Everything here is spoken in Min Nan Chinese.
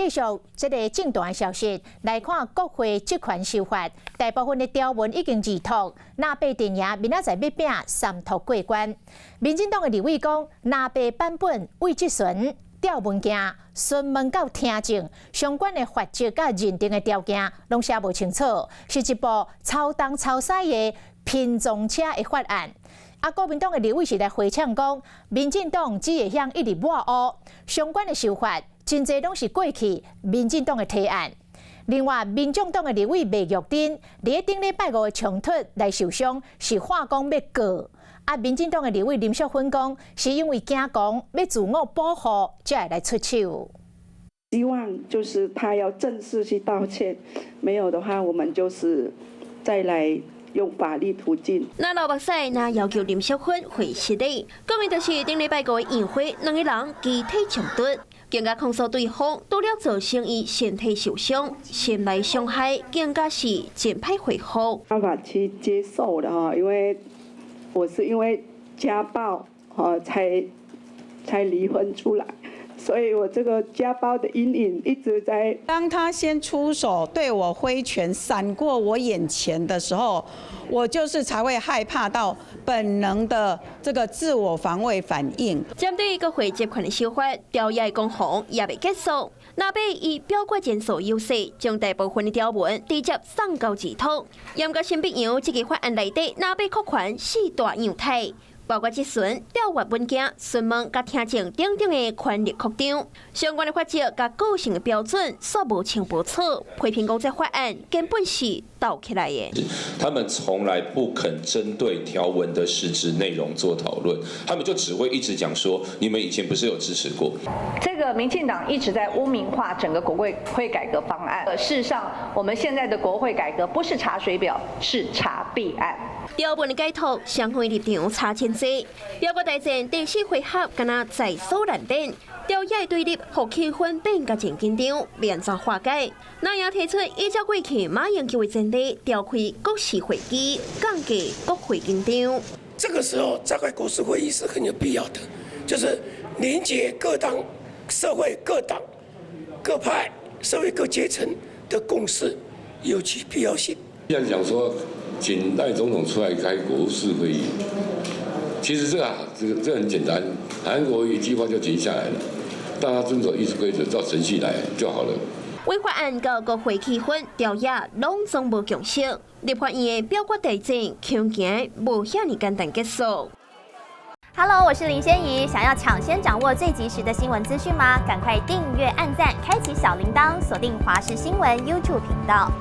繼續這个政壇消息來看，國會職權修法，大部分的條文已經認通，藍白陣營明仔載欲拚三讀過關。民進黨的立委講，藍白版本未質詢、調文件、詢問到聽證相關的法則佮認定的條件，攏寫無清楚，是一部操東操西的拼裝車的法案。啊，國民黨的立委是來回嗆講，民進黨只會曉一直抹烏，相關的修法，真濟攏是過去民進黨的提案。另外，民眾黨的立委麥玉珍，佇頂禮拜五的衝突來受傷，是喊講欲告。啊，民進黨的立委林淑芬講，是因為驚講欲自我保護，才會來出手。希望就是他要正式去道歉，沒有的話，我們就是再來用法律途徑。若流目屎，若要求林淑芬回失禮，講的就是頂禮拜五的宴會，兩個人肢體衝突。更加控訴對方，除了造成伊身體受傷、心內傷害，更加是真歹回復。辦法去接受的哈，因為我是因為家暴，才離婚出來，所以我這個家暴的陰影一直在。當他先出手對我揮拳閃過我眼前的時候，我就是才會害怕到本能的這個自我防衛反應。針對國會職權的修法，朝野攻防也未結束。藍白以表決人數優勢，將大部分的條文直接送交二讀。嚴格新必揚這个法案內底，藍白擴權四大樣態，包括質詢、調閱文件、詢問佮聽證等等的權力擴張，相關的法則佮構成的標準，煞無清無楚。批評講這法案根本是鬥起來的。他們從來不肯針對條文的實質內容做討論，他們就只會一直講說，你們以前不是有支持過？這個民進黨一直在污名化整個國會改革方案。事實上，我們現在的國會改革不是查水表，是查弊案。條文的解讀，雙方立場差真濟。表決大戰第四回合，敢若在所難免。朝野對立，予氣氛變甲真緊張，欲按怎化解？藍營提出依照過去馬英九的前例，調開國是會議，降低國會緊張。這個時候召開國是會議是很有必要的，就是連結各黨、社會各黨、各派、社會各階層的共識，有其必要性。既然講說，請賴總統出來開國是會議，其實這個很簡單，韓國一句話就停下來了，大家遵守議事規則，照程序來就好了。為法案佮國會氣氛，朝野攏總無共識，立法院的表決大戰，恐驚無遐爾簡單結束。 Hello，我是林仙怡，想要搶先掌握最及時的新聞資訊嗎？趕快訂閱、按讚、開啟小鈴鐺，鎖定華視新聞 YouTube 頻道。